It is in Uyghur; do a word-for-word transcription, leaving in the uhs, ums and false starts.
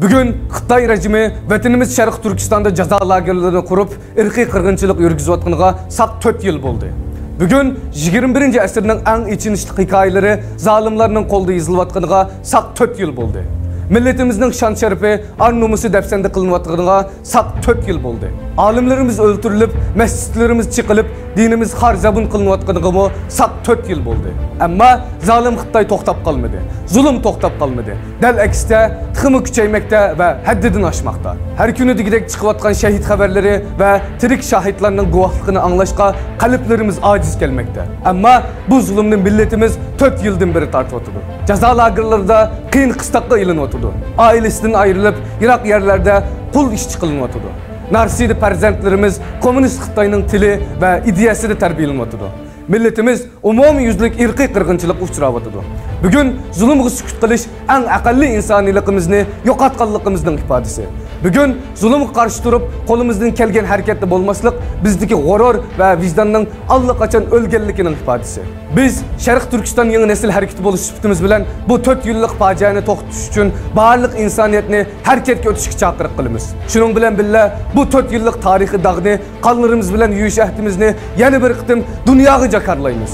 بۈگۈن خىتاي رېجىمى ۋەتىنىمىز شەرقىي تۈركىستاندا جازا لاگېرلىرىنى قۇرۇپ، ئىرقىي قىرغىنچىلىق يۈرگۈزۈۋاتقىنىغا ساق تۆت يىل بولدى. بۈگۈن يىگىرمە بىرىنچى ئەسىرنىڭ ئەڭ ئېچىنىشلىق ھېكايىلىرى زالىملارنىڭ قولىدا يېزىلىۋاتقىنىغا ساق تۆت يىل بولدى. مىللىتىمىزنىڭ شان-شەرىپى، ئار-نومۇسى دەپسەندە قىلىنىۋاتقىنىغا ساق تۆت يىل بولدى. ئالىملىرىمىز ئۆلتۈرۈلۈپ، مەسچىتلىرىمىز چېقىلىپ، دىنىمىز خار-زەبۇن قىلىنىۋاتقىنىغىمۇ ساق تۆت يىل بولدى. ئەمما زالىم خىتاي توختاپ قالمىدى، زۇلۇم توختاپ قالمىدى. دەل ئەكسىچە، تېخىمۇ كۈچەيمەكتە ۋە ھەددىدىن ئاشماقتا. ھەر كۈنى دېگۈدەك چىقىۋاتقان شەھىت خەۋەرلىرى ۋە تىرىك شاھىتلارنىڭ گۇۋاھلىقىنى ئاڭلاشقا قەلبلىرىمىز ئاجىز كەلمەكتە. ئەمما بۇ زۇلۇمنى مىللىتىمىز تۆت يىلدىن بېرى تارتىۋاتىدۇ. جازا لاگېرلىرىدا قىيىن-قىستاققا ئېلىنىۋاتىدۇ. ئائىلىسىدىن ئايرىلىپ، يىراق يەرلەردە قۇل ئىشچى قىلىنىۋاتىدۇ. نارسىدە پەرزەنتلىرىمىز كوممۇنىست خىتاينىڭ تىلى ۋە ئىدىيەسىدە تەربىيەلىنىۋاتىدۇ. مىللىتىمىز ئومۇميۈزلۈك ئىرقىي قىرغىنچىلىققا ئۇچراۋاتىدۇ. بۈگۈن زۇلۇمغا سۈكۈت قىلىش ئەڭ ئەقەللىي ئىنسانىيلىقىمىزنى يوقاتقانلىقىمىزنىڭ ئىپادىسى. بۈگۈن زۇلۇمغا قارشى تۇرۇپ، قولىمىزدىن كەلگەن ھەرىكەتتە بولماسلىق بىزدىكى غۇرۇر ۋە ۋىجداننىڭ ئاللىقاچان ئۆلگەنلىكىنىڭ ئىپادىسى. بىز شەرقىي تۈركىستان يېڭى نەسىل ھەرىكىتى بولۇش سۈپىتىمىز بىلەن بۇ تۆت يىللىق پاجىئەنى توختىتىش ئۈچۈن بارلىق ئىنسانىيەتنى ھەرىكەتكە ئۆتۈشكە چاقىرىق قىلىمىز. شۇنىڭ بىلەن بىللە، بۇ تۆت يىللىق تارىخىي داغنى قانلىرىمىز بىلەن يۇيۇش ئەھدىمىزنى يەنە بىر قېتىم دۇنياغا جاكارلايمىز.